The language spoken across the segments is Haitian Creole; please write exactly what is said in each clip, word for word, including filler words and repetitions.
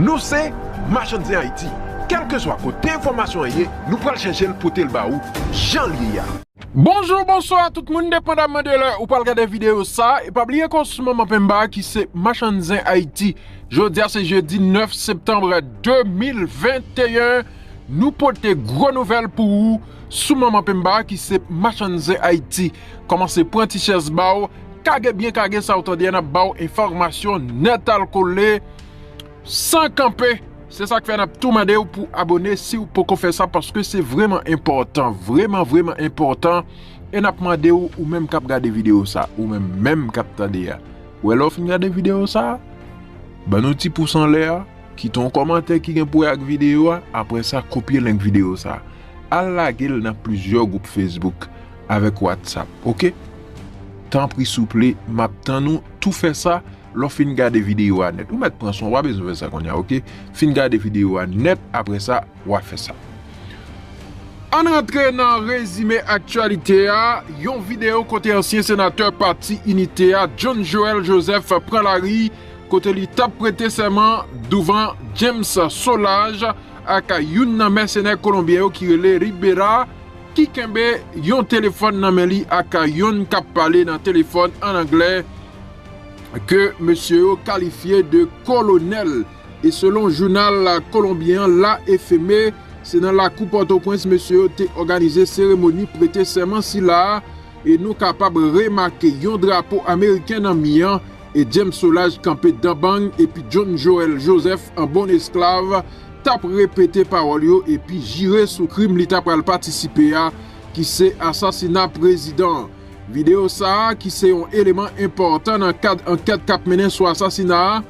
Nou se Machann Zen Ayiti. Kèlkeswa kote enfòmasyon an ye, nou pral chèche l pote l ba ou jan l ye a. Bonjou, bonswa tout moun, depandamman de lè ou pral gade videyo sa, e pa bliye ke w sou Manman Pemba ki se Machann Zen Ayiti. Jodi a se jedi nèf septanm de mil venteyen, nou pote gwo nouvèl pou ou sou Manman Pemba ki se Machann Zen Ayiti. Kòmanse pran ti chèz ba w, kage byen kage sa w tande a, n ap ba w enfòmasyon nèt al kole, san kanpe. Se sa k fè n ap tou mande w pou abòne si w poko fè sa, paske se vrèman enpòtan, vrèman, vrèman enpòtan. E n ap mande w, ou menm k ap gade videyo sa, ou menm menm k ap tande a, ou wè lè w fin gade videyo sa, ban nou ti pous anlè a, kite yon kòmantè ki gen pou wè ak videyo a, apre sa kopye link videyo sa, al lage l nan plizyè gwoup Facebook avèk WhatsApp, oke? Tanpri souple, m ap tann ou tou fè sa lè w fin gade videyo a nèt. Ou mèt pran swen w, pa bezwen fè sa kounye a, oke? Fin gade videyo a nèt, apre sa, w a fè sa. Ann rantre nan rezime aktyalite a, yon videyo kote ansyen senatè pati Inite a, John Joël Joseph, pran lari, kote li t ap prete sèman douvan James Solages ak youn nan mèsenè kolonbyen yo ki rele Rivera, ki kenbe yon telefòn nan men li ak yonn k ap pale nan telefòn an anglè, ke mesye yo kalifye de kolonèl. E selon jounal kolonbyen an La F M E, se nan lakou Pòtoprens mesye yo te òganize seremoni prete sèman sila a, e nou kapab remake yon drapo ameriken nan mi an, e James Solages kanpe dan bang, epi John Joël Joseph, an bon esklav, t ap repete pawòl yo epi jire sou krim li ta pral patisipe a, ki se asasina prezidan an. Videyo sa a, ki se yon eleman enpòtan nan kad ankèt k ap mennen sou asasina a,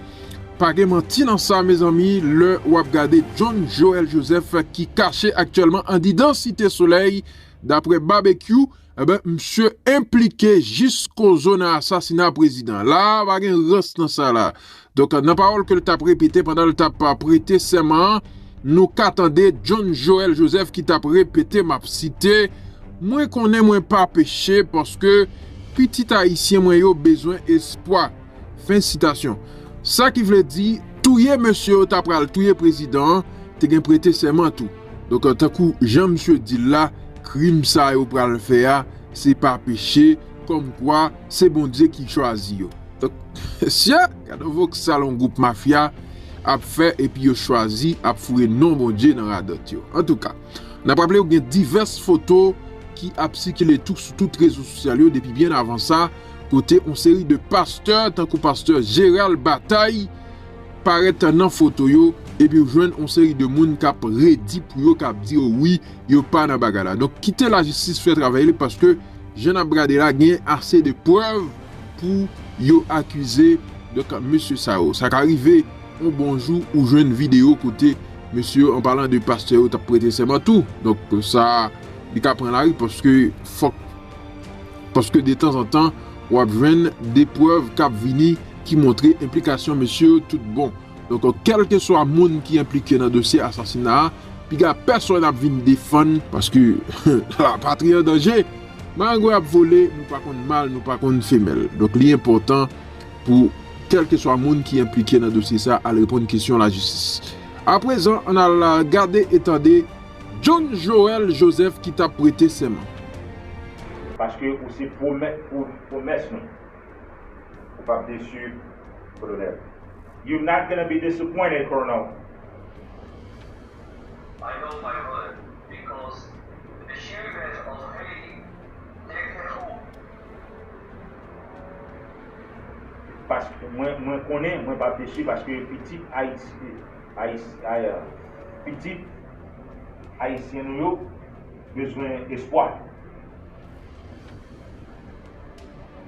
pa gen manti nan sa, mezanmi, lè w ap gade John Joël Joseph ki kache aktyèlman andidan Site Solèy, daprè Babekyou, enben, misye enplike jis kozo nan asasina prezidan an. La a, pa gen rans nan sa la. Donk, nan pawòl ke l t ap repete pandan l t ap prete sèman an, nou ka tande John Joël Joseph ki t ap repete, m ap site, "Mwen konnen mwen pa peche, paske pitit ayisyen mwen yo bezwen espwa." Fen sitasyon. Sa ki vle di, touye mesye yo ta pral touye prezidan an, te gen prete sèman tou. Donk, tankou jan misye di l la, krim sa yo pral fè a, se pa peche, kòmkwa se Bondye ki chwazi yo. Donk, sye, gade yon voksal yon gwoup mafya ap fè, epi yo chwazi ap foure non Bondye nan radòt yo. Antouka, n ap raple w gen divès foto ki ap sikile tou sou tout rezo sosyal yo depi byen avan sa, kote yon seri de pastè, tankou pastè Gérald Bataille, parèt nan foto yo, epi w jwenn yon seri de moun k ap redi pou yo, k ap di yo wi, yo pa nan bagay la. Donk, kite lajistis fè travay li, paske jan n ap gade la, gen ase de prèv pou yo akize, donk, mesye sa yo. Sa ka rive, yon bon jou, ou jwenn videyo kote mesye yo, an palan de pastè yo, t ap prete sèman tou. Donk, sa, li ka pran lari, paske fòk, paske detanzantan, w ap jwenn de prèv k ap vini ki montre enplikasyon mesye yo tout bon. Donk, kèlkeswa moun ki enplike nan dosye asasina a, piga pèsonn ap vin defann, paske lapatri an danje. Marangwen ap vole, nou pa konn mal, nou pa konn femèl. Donk, li enpòtan pou kèlkeswa moun ki enplike nan dosye sa al reponn kesyon lajistis. Aprezan, ann al gade e tande John Joël Joseph ki t ap prete sèman. Paske ou se pwomè-, pwo-, pwomès nou. Ou p ap desi, Kolonèl. You're not gonna be disappointed, Colonel. I know my word, because the children of Haiti, they can hope. Paske mwen, mwen konnen, mwen p ap desi, paske pitit Ayiti, Ayis-, Ay-, pitit ayisyen nou yo bezwen espwa.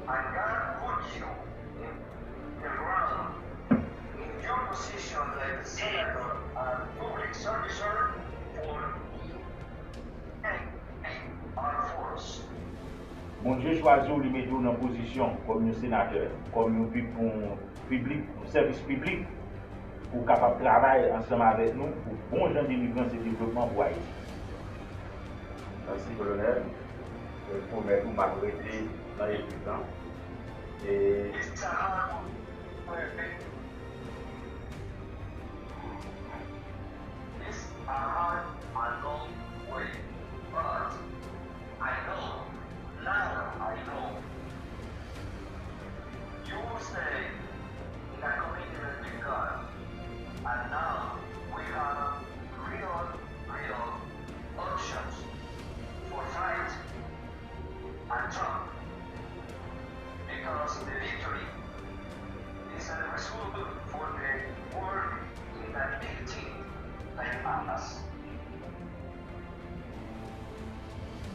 And God put you in the ground, in your position like a senator and public servicer for the Armed Force. Bondye chwazi w, li mete w nan pozisyon kòm yon senatè, kòm yon pib-, yon piblik, yon sèvis piblik, pou w kapab travay ansanm avèk nou pou bon jan delivrans e devlopman pou Ayiti. Mèsi, Kolonèl. Mwen pwomèt ou m ap rete nan legliz lan. E... It's a hard work. Perfect.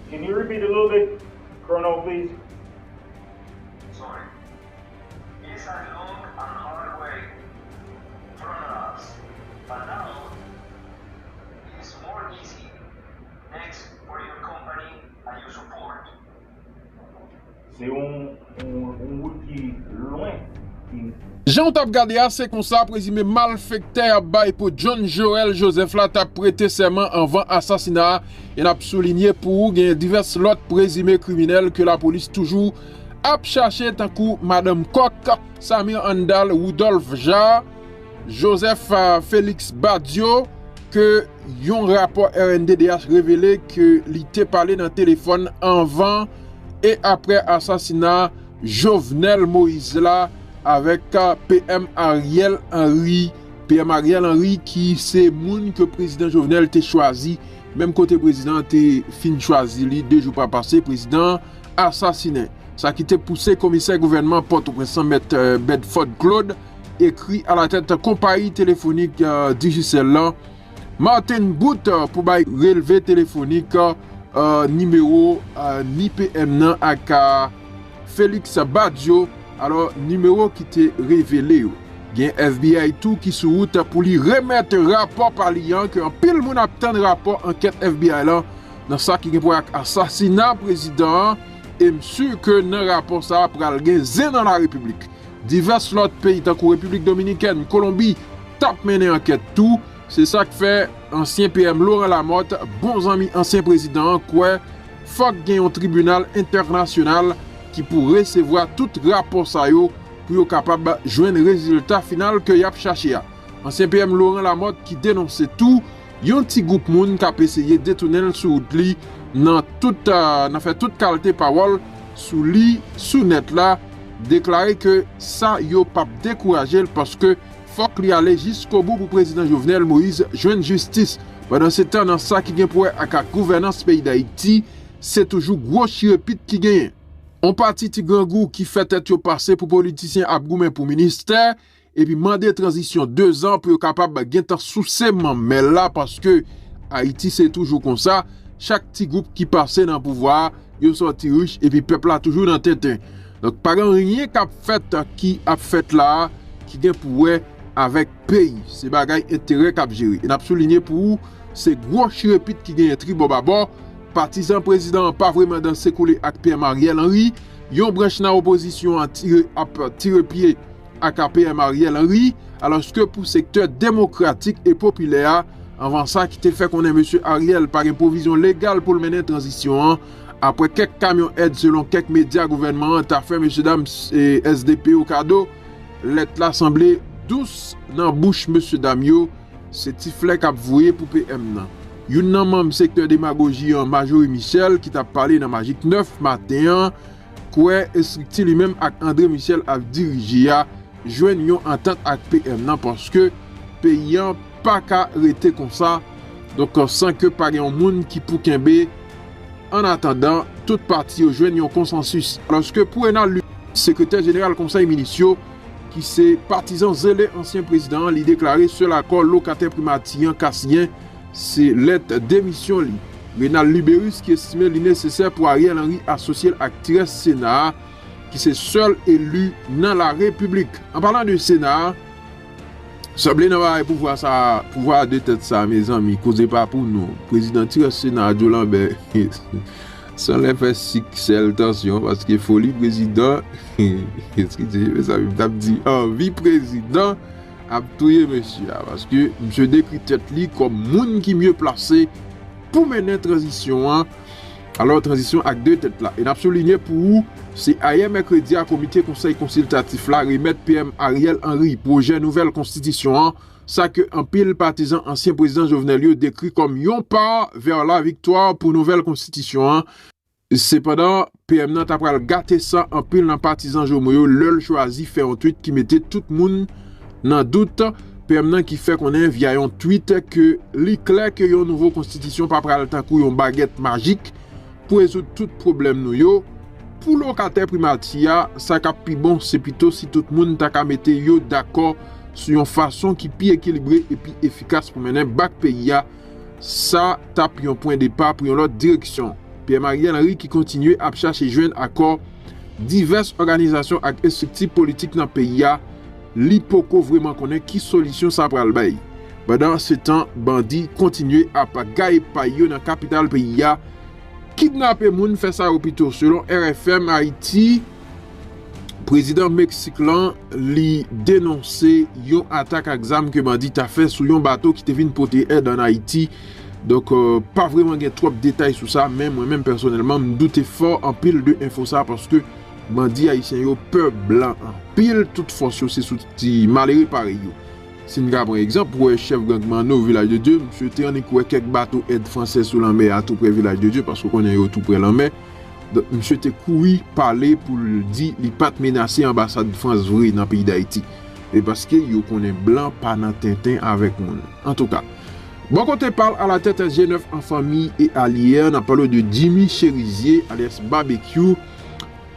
Can you repeat a little bit, Chrono, please? Sorry. It's a long and hard way from us, but now it's more easy. Thanks for your company and your support. Se yon, yon, yon wout ki lwen. Ki... Jan w t ap gade a, se konsa prezime malfektè y ap bay pou John Joël Joseph la t ap prete sèman anvan asasina a. E n ap soulinye pou ou, gen divès lòt prezime kriminèl ke lapolis toujou ap chache, tankou Madanm Kòk, Samir Handal, Rudolph Jaar, Joseph, euh, Félix Badio, ke yon rapò R N D D H revele ke li te pale nan telefòn anvan e aprè asasina Jovenel Moïse la avèk, euh, P M Ariel Henry. P M Ariel Henry ki se moun ke prezidan Jovenel te chwazi, menm kote prezidan an te fin chwazi li de jou pa pase, prezidan an asasinen. Sa ki te pouse komisè gouvènman Pòtoprens lan, mèt, euh, Bedford Claude, ekri alatèt konpayi telefonik, euh, Digicel lan, Martin Boot, euh, pou bay relve telefonik, euh, nimewo, euh, ni P M nan ak, euh, Félix Badio, alò nimewo ki te revele yo. Gen F B I tou ki sou wout pou li remèt rapò pa li an, ke anpil moun ap tann rapò ankèt F B I lan nan sa ki gen pou wè ak asasina prezidan an, e m si ke nan rapò sa a pral gen zen nan larepiblik. Divès lòt peyi tankou Repiblik Dominikèn, Kolonbi, t ap mennen ankèt tou. Se sa k fè ansyen P M Laurent Lamothe, bon zanmi ansyen prezidan an, kwè fòk gen yon tribinal entènasyonal ki pou resevwa tout rapò sa yo pou yo kapab jwenn rezilta final ke y ap chache a. Ansyen P M Laurent Lamothe ki denonse tou yon ti gwoup moun k ap eseye detounen l sou wout li nan tout, euh, nan fè tout kalte pawòl sou li, sou nèt la, deklare ke sa yo p ap dekouraje l paske fòk li ale jiskobou pou prezidan Jovenel Moïse jwenn jistis. Pandansetan, nan sa ki gen pou wè ak, ak gouvènans peyi Dayiti, se toujou gwo chirepit ki genyen. On pati ti grangou ki fè tèt yo pase pou politisyen ap goumen pou ministè, epi mande tranzisyon dezan pou yo kapab gentan souse manmèl la, paske Ayiti se toujou konsa, chak ti gwoup ki pase nan pouvwa a, yo sòti rich, epi pèp la toujou nan tenten. Donk, pa gen anyen k ap fèt, ki ap fèt la a, ki gen pou wè avèk peyi. Se bagay enterè k ap jere. E n ap soulinye pou ou, se gwo chirepit ki genyen tribò babò. Patizan prezidan an pa vrèman danse koule ak P M Ariel Henry. Yon branch nan opozisyon an tire, ap tire pye ak P M Ariel Henry, alòske pou sektè demokratik e popilè a, anvan sa ki te fè konnen mesye Ariel pa gen pwovizyon legal pou l mennen tranzisyon an, apre kèk kamyon èd selon kèk medya gouvènman an ta fè mesye dam, eh, S D P yo kado, lèt la sanble dous nan bouch mesye dam yo, se ti flè k ap voye pou P M nan. Youn nan manm sektè demagoji an, Majorie Michel, ki t ap pale nan Majik nèf maten an, kwè estrikti li menm ak André Michel ap dirije a jwenn yon antant ak P M nan, paske peyi an pa ka rete konsa, donk, san ke pa gen yon moun ki pou kenbe. An atandan, tout pati yo jwenn yon konsansis. Alòske pou Renald Lubérice, sekretè jeneral Konsèy Minis yo, ki se patizan zele ansyen prezidan an, li deklare sèl akò lokatè primati an ka siyen se lèt demisyon li. Renald Lubérice ki estime li nesesè pou Ariel Henry asosye l ak ti rès Sena a, ki se sèl eli nan larepiblik. An palan de Sena a, sanble nan bagay pouvwa sa, pouvwa a de tèt sa, mezanmi, koze pa pou nou. Prezidan ti rès Sena a, Joe Lambert, sanlè fè sik, sèl, tansyon, paske foli prezidan, eskize, mezanmi, m t ap di anvi prezidan ap touye mesye a, paske misye dekri tèt li kòm moun ki mye plase pou mennen tranzisyon an, alò tranzisyon ak de tèt la. E n ap soulinye pou ou, se ayè mèkredi a Komite Konsèy Konsiltatif la remèt P M Ariel Henry pwojè nouvèl konstitisyon an, sa ke anpil patizan ansyen prezidan Jovenel yo dekri kòm yon pa vè laviktwa pou nouvèl konstitisyon an. Sepandan, P M nan ta pral gate san anpil nan patizan Jomo yo lè l chwazi fè yon tweet ki mete tout moun nan dout. P M nan ki fè konnen via yon tweet ke li klè ke yon nouvo konstitisyon pa pral tankou yon bagèt majik pou rezoud tout pwoblèm nou yo. Pou lokatè primati a, sa k ap pi bon, se pito si tout moun ta ka mete yo dakò sou yon fason ki pi ekilibre epi efikas pou mennen bak peyi a. Sa t ap yon pwen depa pou yon lòt direksyon. Pierre Mariel Henry ki kontinye ap chache jwenn akò divès òganizasyon ak estrikti politik nan peyi a, li poko vrèman konnen ki solisyon sa pral bay. Pandansetan, bandi kontinye ap gaye pay yo nan kapital peyi a, kidnape moun, fè sa yo pito. Selon R F M Ayiti, prezidan Meksik lan, li denonse yon atak ak zam ke bandi ta fè sou yon bato ki te vin pote èd ann Ayiti. Donk, euh, pa vrèman gen twòp detay sou sa, men mwen menm pèsonèlman, m doute fò anpil de enfo sa, paske bandi ayisyen yo pè blan anpil, tout fòs yo se sou ti malere parèy yo. Si n ka pran egzanp, ou wè chèf gang Manno, Vilaj de Dye, misye te annik wè kèk bato èd fransè sou lanmè a, tou prè Vilaj de Dye, paske w konnen yo tou prè lanmè. Donk, misye te kouri pale pou l di li pa t menase anbasad Frans vre nan peyi Dayiti. E paske yo konnen blan pa nan tenten avèk moun. Antouka, bò kote pa l, alatèt G nèf an fanmi e alye, n ap pale de Jimmy Chérizier, alyas Babekyou.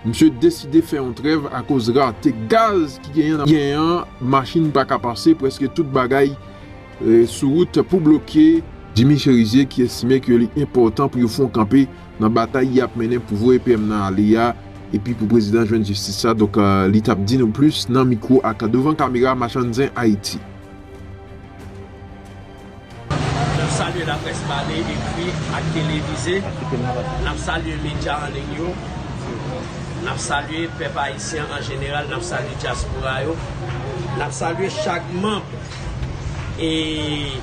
Misye deside fè yon trèv akoz rate gaz ki genyen nan, genyen an, machin pa ka pase, prèske tout bagay, eh, sou wout pou bloke. Jimmy Chérizier ki estime ke li enpòtan pou yo fè yon kanpe nan batay y ap mennen pou voye P M nan ale a, epi pou prezidan jwenn jistis la. Donk, eh, li t ap di nou plis nan mikwo ak devan kamera Machann Zen Ayiti. N ap salye laprès pale, ekri ak televize. N ap salye medya an liy yo. N ap salye pèp ayisyen an jeneral. N ap salye dyaspora yo. N ap salye chak manm e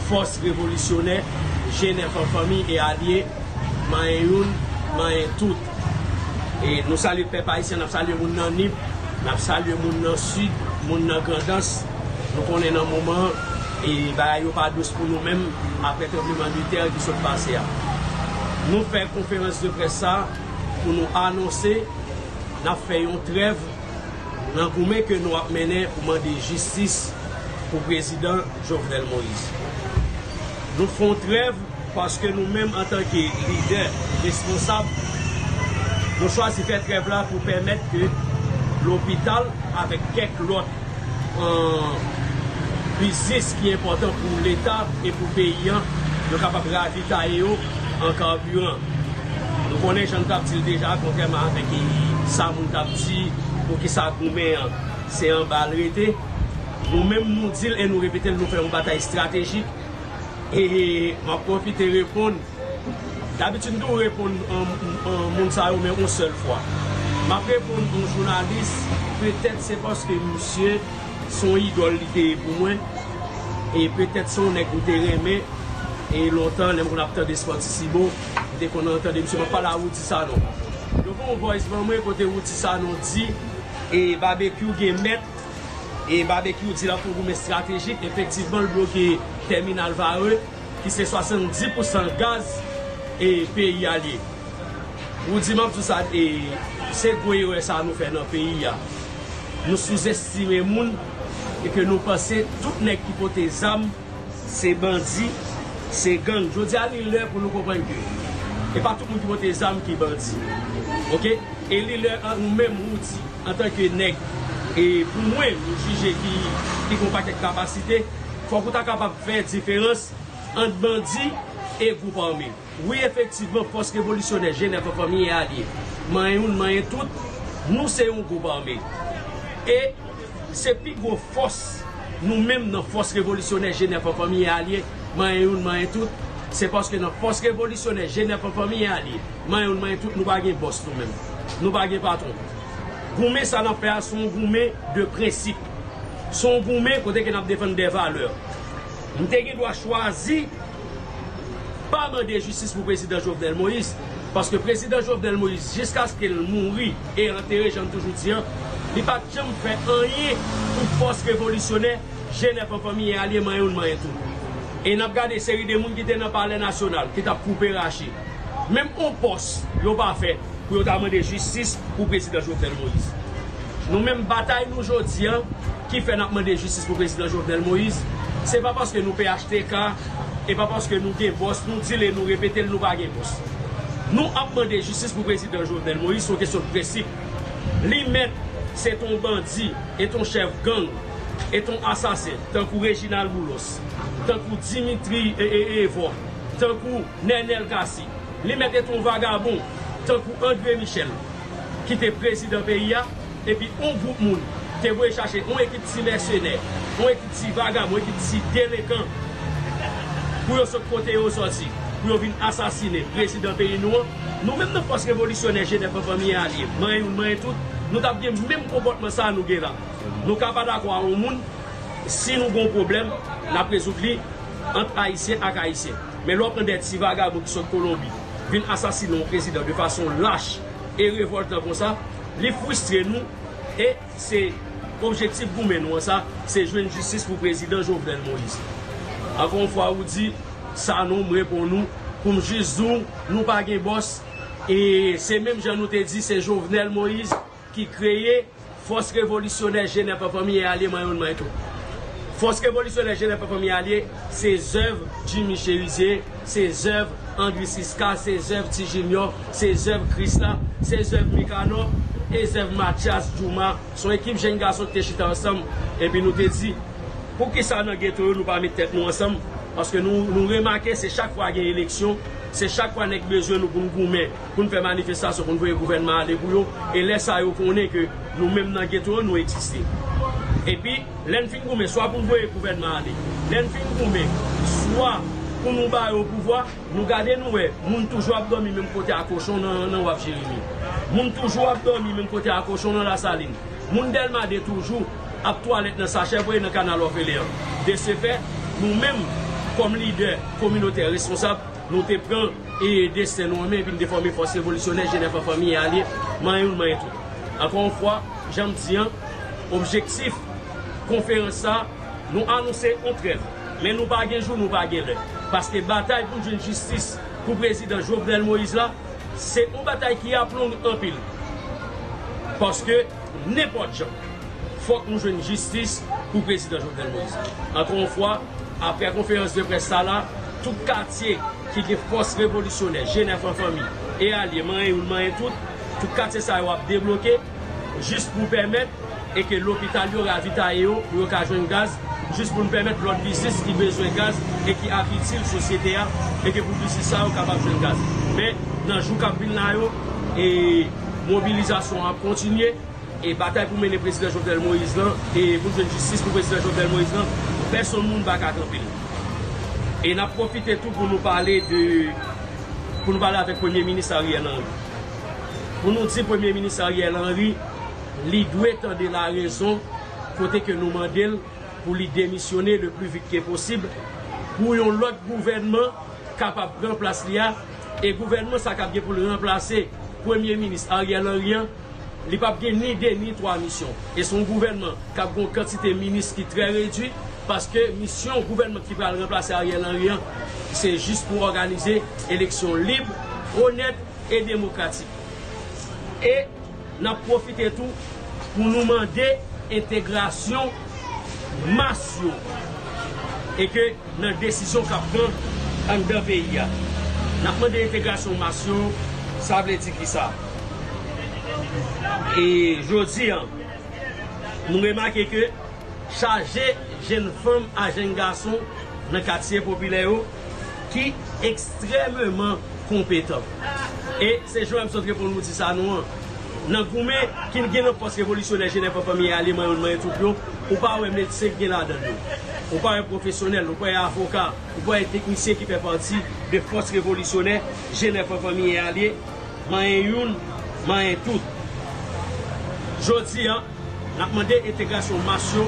fòs revolisyonè, G nèf an fanmi e alye, manyen youn, manyen tout. E nou salye pèp ayisyen, n ap salye moun nan Nip, n ap salye moun nan Sid, moun nan Grandans. Nou konnen nan moman an, e bagay yo pa dous pou nou menm, apre tranblemanntè ki sot pase a. Nou fè konferans de près sa pou nou anonse n ap fè yon trèv nan goumen ke nou ap mennen pou mande jistis pou prezidan Jovenel Moïse. Nou fè yon trèv paske nou menm, antanke lidè responsab, nou chwazi fè trèv la pou pèmèt ke lopital avèk kèk lòt, eh, biznis ki enpòtan pou Leta e pou peyi an, yo kapab ravitaye yo an kabiran. Nou konnen jan n t ap di l deja, kontrèman avèk, eh, sa moun t ap di, poukisa goumen an se anba l rete. Nou menm, nou di l e nou repete l, nou fè yon batay estratejik. E m ap pwofite reponn. Dabitid, m toujou reponn, eh, eh, moun sa yo, men yon sèl fwa. M ap reponn yon jounalis, petèt se paske misye se yon idòl li te ye pou mwen. E petèt se yon nèg m te renmen. E lontan, lè m konn ap tande Spòtisibo, m te konn tande misye. M ap pale a Roudy Sanon. Yo fè yon voice ban mwen kote Roudy Sanon di, e Babekyou gen mèt, e Babekyou di l ap fè yon goumen estratejik. Efektivman, l bloke tèminal Varreux, ki se swasanndis pousan gaz e peyi a l ye. Roudy, m ap di w sa, e se gwo erè sa nou fè nan peyi a. Nou souzestime moun e ke nou panse tout nèg ki pote zam se bandi, se gang. Jodi a, li lè pou nou konprann ke e pa tout moun ki pote zam ki bandi. Oke? E li lè an, ou menm, Roudy, antanke nèg, e pou mwen, ou jije ki, ki gen yon pakèt kapasite, fòk ou ta kapab fè diferans ant bandi e gwoup ame. Wi, efektivman, fòs revolisyonè G nèf an fanmi e alye, manyen youn, manyen tout, nou se yon gwoup ame. E se pi gwo fòs nou menm nan fòs revolisyonè G nèf an fanmi e alye, manyen youn, manyen tout, se paske nan fòs revolisyonè G nèf an fanmi e alye, manyen youn, manyen tout, nou pa gen bòs nou menm. Nou pa gen patwon. Goumen sa n ap fè a, se yon goumen de prensip. Se yon goumen kote ke n ap defann de valè. M te gen dwa chwazi pa mande jistis pou prezidan Jovenel Moïse, paske prezidan Jovenel Moïse, jiskaske l mouri e antere, jan m toujou di an, li pa t janm fè anyen pou fòs revolisyonè G nèf an fanmi e alye, manyen youn, manyen tout. E n ap gade seri de moun ki te nan Palè Nasyonal, ki t ap koupe rache. Menm yon pòs yo pa fè pou yo ta mande jistis pou prezidan Jovenel Moïse. Nou menm, batay nou jodi an, ki fè n ap mande jistis pou prezidan Jovenel Moïse, se pa paske nou P H T K, e pa paske nou gen bòs, nou di l e nou repete l, nou pa gen bòs. Nou ap mande jistis pou prezidan Jovenel Moïse, se yon kesyon de prensip. Li mèt se t on bandi, e t on chèf gang, e t on asasen, tankou Reginald Boulos, tankou Dimitri e, e, Evò, tankou Nènèl Cassy. Li mèt te yon vagabon, tankou André Michel, ki te prezidan peyi a, epi yon gwoup moun te voye chache yon ekip ti mèsenè, yon ekip ti vagabon, ekip ti delenkan, pou yo sot kote yo sòti, pou yo vin asasinen prezidan peyi nou an. Nou menm nan fòs revolisyonè Jenèf an fanmi e alye, manyen youn, manyen tout, nou t ap gen menm konpòtman sa a nou gen la. Nou ka pa dakò a yon moun, si nou gen yon pwoblèm, n ap rezoud li ant Ayisyen ak Ayisyen. Men lè w pran de ti vagabon ki sot Kolonbi, vin asasinen yon prezidan de fason lach e revòltan konsa, li fristre nou, e se objektif goumen nou an sa, se jwenn jistis pou prezidan Jovenel Moïse. Ankò yon fwa, ou di, Sanon, m reponn ou, pou m jis di w, nou pa gen bòs, e se menm jan nou te di, se Jovenel Moïse ki kreye Fòs revolisyonè Jenèf an fanmi e alye, manyen youn, manyen tout. Fòs revolisyonè Jenèf an fanmi e alye, se zèv Jimmy Chérizier, se zèv André Siska, se zèv Ti Junior, se zèv Krisla, se zèv Mikanò, e zèv Mathias Djouma. Se yon ekip jèn gason ki te chita ansanm, epi nou te di, poukisa nan geto yo nou pa met tèt nou ansanm? Paske nou, nou remake se chak fwa gen eleksyon, se chak fwa nèg bezwen nou pou n goumen, pou n fè manifestasyon, pou n voye gouvènman ale pou yo. E lè sa yo konnen ke nou menm nan geto yo, nou egziste. Epi, lè n fin goumen, swa pou n voye gouvènman ale, lè n fin goumen, swa pou nou ba yo pouvwa, nou gade nou wè, moun toujou ap dòmi menm kote a kochon nan, nan Waf Jeremi. Moun toujou ap dòmi menm kote a kochon nan Lasalin. Moun Dèlma de toujou ap twalèt nan sachè voye nan kanal òfelen an. De se fè, nou menm, kòm lidè kominotè responsab, nou te pran e desten nou an men epi n te fòme Fòs Revolisyonè Jenèf an fanmi e alye, manyen youn, manyen tout. Ankò yon fwa, jan m di an, objektif konferans sa, nou anonse yon trèv. Men nou pa gen jou, nou pa gen lè. Paske batay pou n jwenn jistis pou prezidan Jovenel Moïse la, se yon batay ki ap long anpil. Paske nenpòt jan, fòk nou jwenn jistis pou prezidan Jovenel Moïse. Ankò yon fwa, apre konferans de près sa la, tout katye ki gen Fòs Revolisyonè Jenèf an fanmi e alye, manyen youn, manyen tout, tout katye sa yo ap debloke jis pou pèmèt e ke lopital yo ravitaye yo pou yo ka jwenn gaz, jis pou n pèmèt lòt biznis ki bezwen gaz e ki ap itil sosyete a, e ke pou biznis sa yo kapab jwenn gaz. Men, nan jou k ap vin la yo, e mobilizasyon an ap kontinye, e batay pou mennen prezidan Jovenel Moïse lan, e pou jwenn jistis pou prezidan Jovenel Moïse lan, pèsonn moun pa ka kanpe l. E n ap pwofite tou pou nou pale de, pou nou pale avèk Premye Minis Ariel Henry. Pou nou di Premye Minis Ariel Henry, li dwe tande larezon kote ke nou mande l pou li demisyone le plus vite que possible, pou yon lòt gouvènman kapab pran plas li a, e gouvènman sa k ap gen pou l ranplase Premye Minis Ariel Henry an, li p ap gen ni de ni twa misyon. E se yon gouvènman k ap gen yon kantite minis ki trè redui, paske misyon gouvènman ki pral ranplase Ariel Henry an, se jis pou òganize eleksyon lib, onèt e demokratik. E n ap pwofite tou pou nou mande entegrasyon mas yo, e ke nan desizyon k ap pran anndan peyi a. N ap mande entegrasyon mas yo, sa vle di kisa? E jodi a, nou remake ke chaje jèn fanm a jèn gason nan katye popilè yo ki ekstrèmeman konpetan. E se Joël M. Sot reponn nou di sa nou an. Nan goumen ki gen nan fòs revolisyonè Jenèf an fanmi e alye manyen youn manyen tout yo, ou pa wè medsen ki gen ladan l yo. Ou pa wè pwofesyonèl, ou pa wè avoka, ou pa wè teknisyen ki fè pati de fòs revolisyonè Jenèf an fanmi e alye, manyen youn, manyen tout. Jodi a, n ap mande entegrasyon mas yo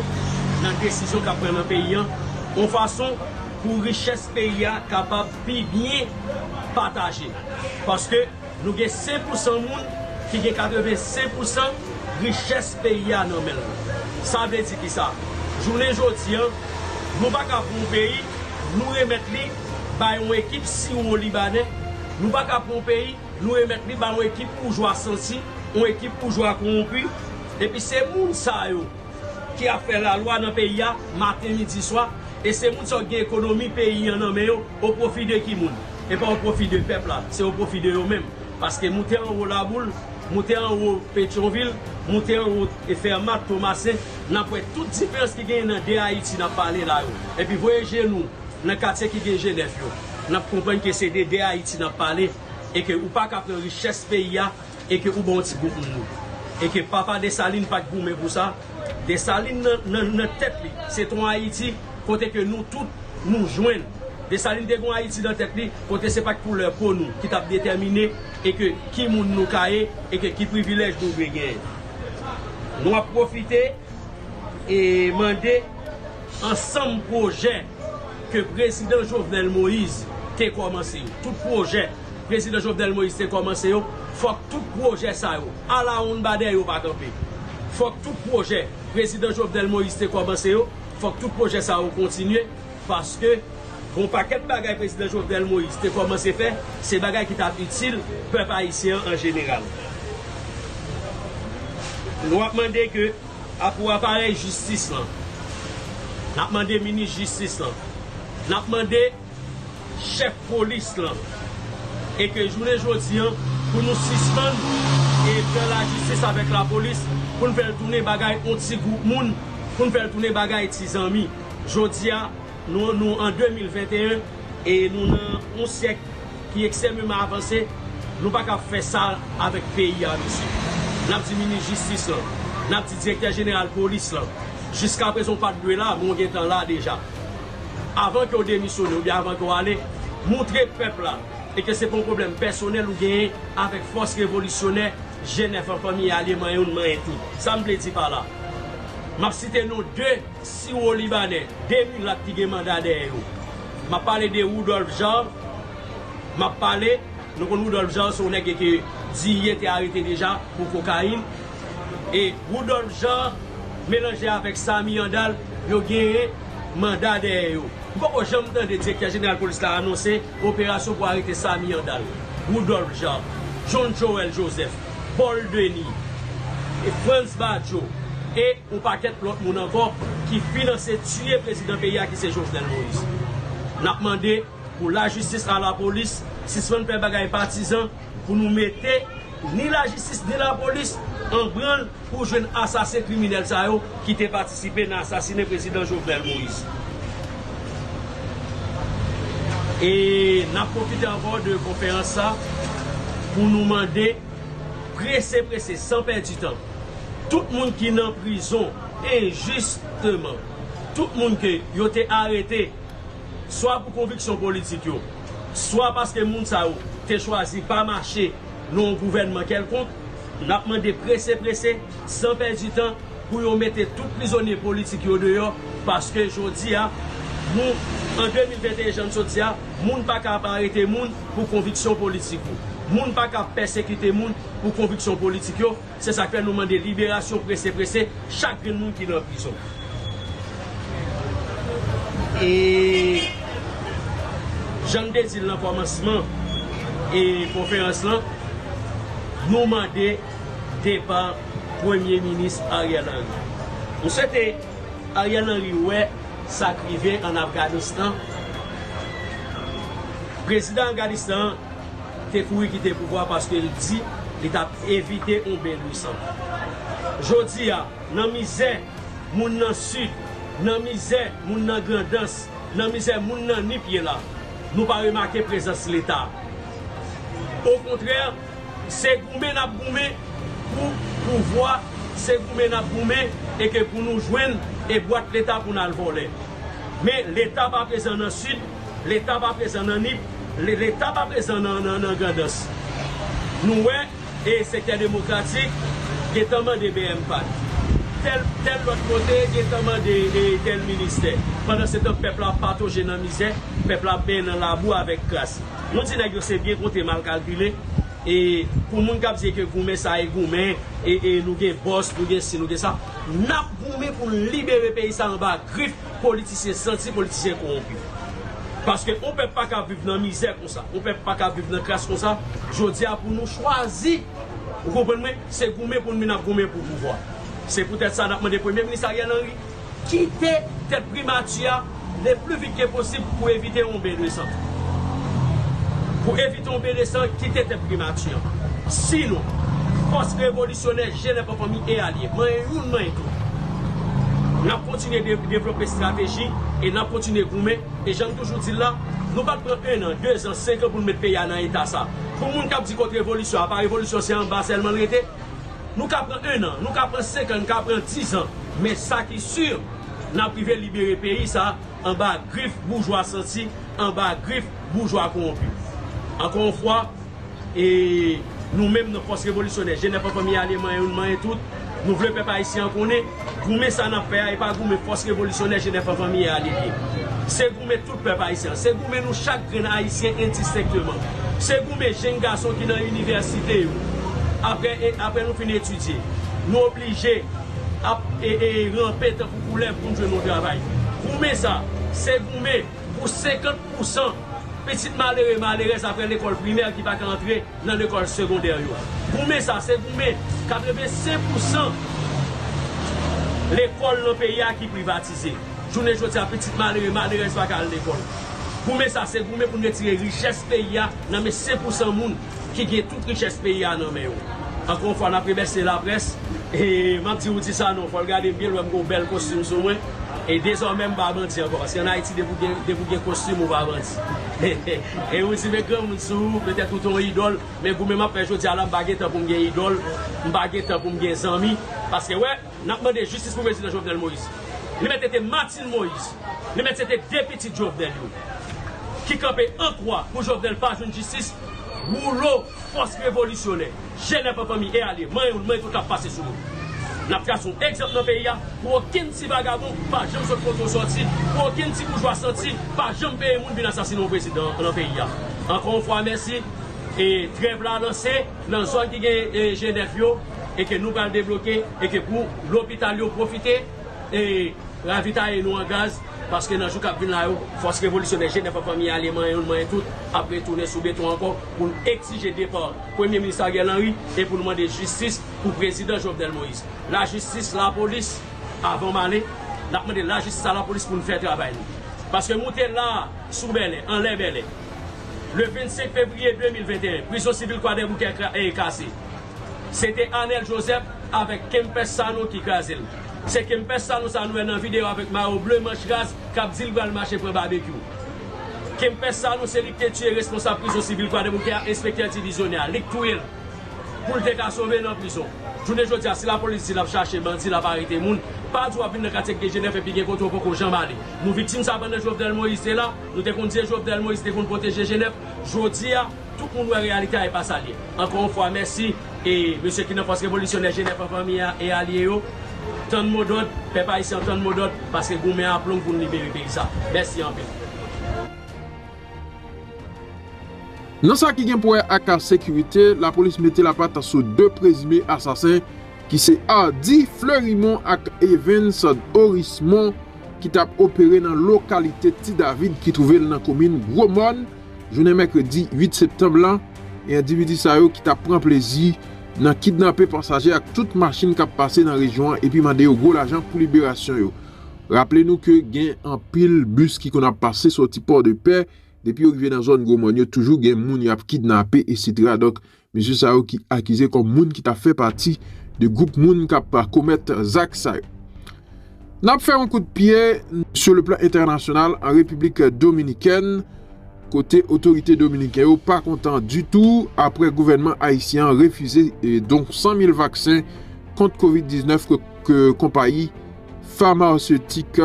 nan desizyon k ap pran nan peyi an, yon fason pou richès peyi a kapab pi byen pataje. Paske nou gen senk pousan moun ki gen katrevensenk pousan richès peyi a nan men l. Sa vle di kisa? Jounen jodi a, nou pa ka pran yon peyi, nou remèt li bay yon ekip siwo libanè, nou pa ka pran yon peyi, nou remèt li ba yon ekip boujwa santi, yon ekip boujwa kowonpi. Epi se moun sa yo ki ap fè lalwa nan peyi a, maten, midi, swa, e se moun sa yo ki gen ekonomi peyi an nan men yo, o pwofi de ki moun? E pa o pwofi de pèp la, se o pwofi de yo menm. Paske moute anwo Laboul, moute anwo Petyonvil, moute anwo Fèmat, Tomasen, n ap wè tout diferans ki genyen nan de Ayiti n ap pale la yo. Epi voye je nou nan katye ki gen Jenèf yo, n ap konprann ke se de de Ayiti n ap pale. e ke ou pa ka pran richès peyi a, e ke ou ba yon ti gwoup moun. E ke papa Desalin pa t goumen pou sa. Desalin nan, nan, nan tèt li, se te yon Ayiti kote ke nou tout nou jwenn. Desalin te gen yon Ayiti nan tèt li kote se pa t koulè po nou ki t ap detèmine e ke ki moun nou ka ye e ke ki privilèj nou dwe genyen. Nou ap pwofite e mande ansanm pwojè ke prezidan Jovenel Moïse te kòmanse yo. Tout pwojè prezidan Jovenel Moïse te kòmanse yo, fòk tout pwojè sa yo, alawonnbadè yo pa kanpe. Fòk tout pwojè prezidan Jovenel Moïse te kòmanse yo, fòk tout pwojè sa yo kontinye, paske gon pakèt bagay prezidan Jovenel Moïse te kòmanse fè, se bagay ki t ap itil pèp ayisyen an an jeneral. Nou ap mande ke a pou aparèy jistis lan. N ap mande minis jistis lan. N ap mande chèf polis lan. E ke jounen jodi an, pou nou sispann e pran lajistis avèk lapolis, pou n fè l tounen bagay yon ti gwoup moun, pou n fè l tounen bagay ti zanmi. Jodi a, nou, nou an de mil venteyen, e nou nan yon syèk ki ekstrèmeman avanse, nou pa ka fè sa avèk peyi a, mesye. N ap di minis jistis lan, n ap di direktè jeneral polis lan, jiskaprezan w pa t dwe la, men w gentan la deja. Avan ke w demisyone oubyen avan ke w ale, montre pèp la, e ke se pa yon pwoblèm pèsonèl ou genyen avèk fòs revolisyonè G nèf an, Fanmi Alye, manyen youn, manyen tout. Sa m vle di pa la? M ap site non de siwo libanè, de milat ki gen manda dèyè yo. M ap pale de Rudolph Jaar, m ap pale, nou konn Rudolph Jaar, se yon nèg ke Diye te arete deja pou kokayin. E Rudolph Jaar melanje avèk Samy Handal, yo genyen manda dèyè yo. M poko janm tande direktè jeneral polis la anonse operasyon pou arete Samy Handal, Rudolph Jaar, John Joël Joseph, Paul Denis, e Frantz Badio, e yon pakèt lòt moun ankò ki finanse tiye prezidan peyi a ki se Jovenel Moïse. N ap mande pou lajistis a lapolis sispann fè bagay patizan, pou nou mete ni lajistis ni lapolis an branl pou jwenn asasen kriminèl sa yo ki te patisipe nan asasinen prezidan Jovenel Moïse. E n ap pwofite ankò de konferans sa pou nou mande prese prese, san pèdi tan, tout moun ki nan prizon enjisteman, tout moun ke yo te arete swa pou konviksyon politik yo, swa paske moun sa yo te chwazi pa mache nan yon gouvènman kèlkonk, n ap mande prese prese, san pèdi tan, pou yo mete tout prizonye politik yo deyò, paske jodi a, nou, an de mil venteyen, jan n sot di a, moun pa ka ap arete moun pou konviksyon politik ou. Moun pa ka ap pèsekite moun pou konviksyon politik yo. Se sa k fè nou mande liberasyon prese prese chak grenn moun ki nan prizon. E jan n te di l nan kòmansman e konferans lan, nou mande depa Premye Minis Ariel Henry. M swete Ariel Henry wè sa k rive ann Afganistan. Prezidan Afganistan an te kouri kite pouvwa paske l di li t ap evite yon ben de san. Jodi a, nan mizè moun nan Sid, nan mizè moun nan Grandans, nan mizè moun nan Nip ye la, nou pa remake prezans Leta. Okontrè, se goumen n ap goumen pou pouvwa, se goumen n ap goumen e ke pou nou jwenn e bwat Leta pou n al vòlè. Men Leta pa prezan nan Sid, Leta pa prezan nan Nip, Le-, Leta pa prezan nan, nan, nan Grandans. Nou wè, e sektè demokratik gentan mande B M pad. Tèl, tèl lòt kote gentan mande, e, tèl ministè. Pandansetan, pèp la patoje nan mizè, pèp la benyen nan labou avèk kras. Nou di nèg yo se byen konte, mal kalkile. E pou moun k ap di ke goumen sa e goumen, e, e nou gen bòs, nou gen si, nou gen sa, n ap goumen pou n libere peyi sa anba grif politisyen santi, politisyen kowonpi. Paske yon pèp pa ka viv nan mizè konsa, yon pèp pa ka viv nan kras konsa. Jodi a, pou nou chwazi, ou konprann mwen, se goumen pou n vin ap goumen pou pouvwa. Se poutèt sa n ap mande Premye Minis Ariel Henry kite tèt primati a le pli vit ke posib pou evite yon ben de san. Pou evite yon ben de san, kite tèt primati a. Sinon, fòs revolisyonè G nèf an, Fanmi e Alye, manyen youn, manyen tout, n ap kontinye de-, devlope estrateji e n ap kontinye goumen. E jan m toujou di l la, nou pa t pran en an, de zan, senk an pou n met peyi a nan eta sa. Pou moun k ap di kot revolisyon, apa revolisyon se anba sèlman l rete? Nou ka pran en an, nou ka pran senk an, nou ka pran diz an. Men sa ki si, n ap rive libere peyi sa anba grif boujwa santi, anba grif boujwa kowonpi. Ankò yon fwa, e nou menm nan Fòs Revolisyonè, G nèf an fanmi alye manyen youn, manyen tout, nou vle pèp ayisyen an konnen, goumen sa n ap fè a, e pa goumen Fòs Revolisyonè G nèf an fanmi alye li ye. Se goumen tout pèp ayisyen an. Se goumen nou chak grenn ayisyen endistenkteman. Se goumen jenn gason ki nan inivèsite yo. Apre, e, apre nou fin etidye, nou oblije ap, e, e, ranpe tankou koulèv pou n jwenn yon travay. Goumen sa, se goumen pou senkant pousan pitit malere, malerèz apre lekòl primè ki pa ka antre nan lekòl segondè yo. Goumen sa, se goumen katrevensenk pousan lekòl nan peyi a ki privatize. Jounen jodi a, pitit malere, malerèz pa ka al lekòl. Goumen sa, se goumen pou n retire richès peyi a nan men senk pousan moun ki gen tout richès peyi a nan men yo. Ankò yon fwa, n ap remèsye laprès. E m ap di Roody Sanon, fò l gade m byen, l wè m gen yon bèl kostim sou mwen. E dezòmè, m pa bandi ankò. Paske ann Ayiti, depi w gen, depi w gen kostim, ou pa bandi. E Roody, men granmoun sou ou, petèt ou te yon idòl. Men goumen m ap fè jodi a la, m pa gen tan pou m gen idòl. M pa gen tan pou m gen zanmi. Paske, wè, n ap mande jistis pou prezidan Jovenel Moïse. Li mèt se te Martine Moïse. Li mèt se te de pitit Jovenel yo ki kanpe an kwa pou Jovenel pa jwenn jistis. Woulo, Fòs Revolisyonè, G nèf an fanmi e alye, manyen youn, manyen tout k ap pase sou nou. N ap trase yon egzanp nan peyi a pou okenn ti vagabon pa janm sot kote w sòti, pou okenn ti boujwa santi pa janm peye moun vin asasinen yon prezidan nan peyi a. Ankò yon fwa, mèsi. E trèv la lanse nan zòn ki gen, e, G nèf yo, e ke nou pral debloke, e ke pou lopital yo pwofite, e ravitaye nou an gaz, paske nan jou k ap vin la yo, Fòs Revolisyonè G nèf an fanmi alye manyen youn, manyen tout, ap retounen sou beton ankò pou n egzije depa Premye Minis Ariel Henry e pou n mande jistis pou Prezidan Jovenel Moïse. Lajistis, lapolis, avan m ale, n ap mande lajistis a lapolis pou n fè travay nou. Paske moute la a, sou Bèlè, anlè Bèlè, le vennsenk fevriye de mil venteyen, prizon sivil Kwadèboukè kra-, e, kase. Se te Anèl Jozèf avèk Kempès Sanon ki kraze l. Se Kempès Sanon sa nou wè nan videyo avèk mayo ble manch raz k ap di l pral mache pran babekyou. Kempès Sanon se li ki te tiye responsab prizon sivil Kwadèboukè a, enspektè divizyonè a, li k touye l pou l te ka sove nan prizon. Jounen jodi a, si lapolis di l ap chache bandi, l ap arete moun, pa di w ap vin nan katye k gen G nèf epi gen kote w poko janm ale. Nou viktim sa pandan Jovenel Moïse te la, nou te konn di Jovenel Moïse te konn pwoteje G nèf. Jodi a, tout moun wè reyalite a e pa sa l ye. Ankò yon fwa, mèsi. E mesye ki nan Fòs Revolisyonè G nèf an fanmi a e alye yo, tann modòd, pèp ayisyen an tann modòd, paske goumen ap long pou n libere peyi sa. Mèsi anpil. Nan sa ki gen pou wè ak sekirite, lapolis mete lapat sou de prezime asasen ki se Hardy Fleurimond ak Evens Orismond ki t ap opere nan lokalite Ti David ki twouve l nan komin Gwo Mòn, jounen mèkredi uit septanm lan, e endividi sa yo ki t ap pran plezi nan kidnape pasaje ak tout machin k ap pase nan rejyon an epi mande yo gwo lajan pou liberasyon yo. Raple nou ke gen anpil bis ki konn ap pase sòti Pòdepè, depi yo rive nan zòn Gwo Mòn yo, toujou gen moun y ap kidnape, etsetera. Donk, mesye sa yo ki akize kòm moun ki ta fè pati de gwoup moun k ap komèt zak sa yo. N ap fè yon kout pye sur le plan international an Repiblik Dominikèn, kote otorite dominiken yo pa kontan ditou apre gouvènman ayisyen an refize, e, don san mil vaksen kont kovid diznèf ke, ke konpayi famasetik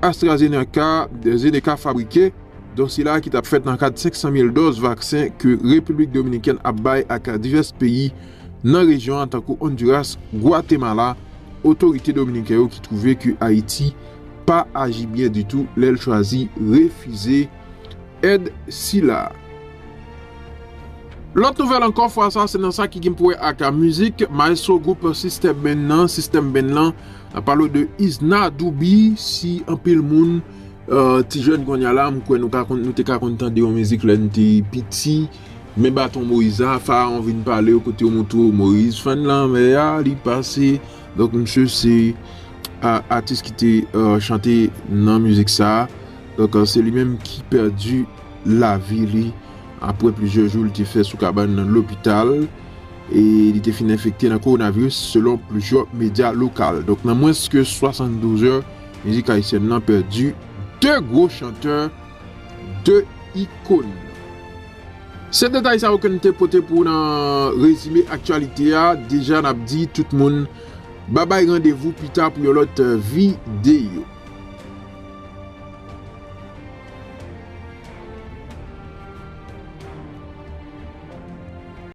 AstraZeneca, Zeneca fabrike. Don sila ki t ap fèt nan kad senk san mil dòz vaksen ke Repiblik Dominikèn ap bay ak divès peyi nan rejyon an, tankou Honduras, Gwatemala, otorite dominiken yo ki twouve ke Ayiti pa aji byen ditou lè l chwazi refize èd sila. Lòt nouvèl ankò, fwa sa se nan sa ki gen pou wè ak mizik. Maestro gwoup System Band nan, System Band lan, ap pale de Isna Doubi, si anpil moun, euh, ti jèn kounye a la, m kwè nou ka konn, nou te ka konn tande yon mizik lè n te piti, men baton Moyiz la, Farawon vin pale w, kote yo montre w Moyiz fann lanmè a, li pase. Donk, misye se, a, atis ki te, euh, chante nan mizik sa. Donk, euh, se li menm ki pèdi lavi li apre plizyè jou li te fè sou kabann nan lopital, e li te fin enfekte nan kowonaviris, selon plizyè medya lokal. Donk, nan mwens ke swasanndouz è, mizik ayisyèn nan pèdi de gwo chantè, de ikòn. Se detay sa yo ke n te pote pou w nan rezime aktyalite a. Deja n ap di tout moun babay, randevou pita pou yon lòt videyo.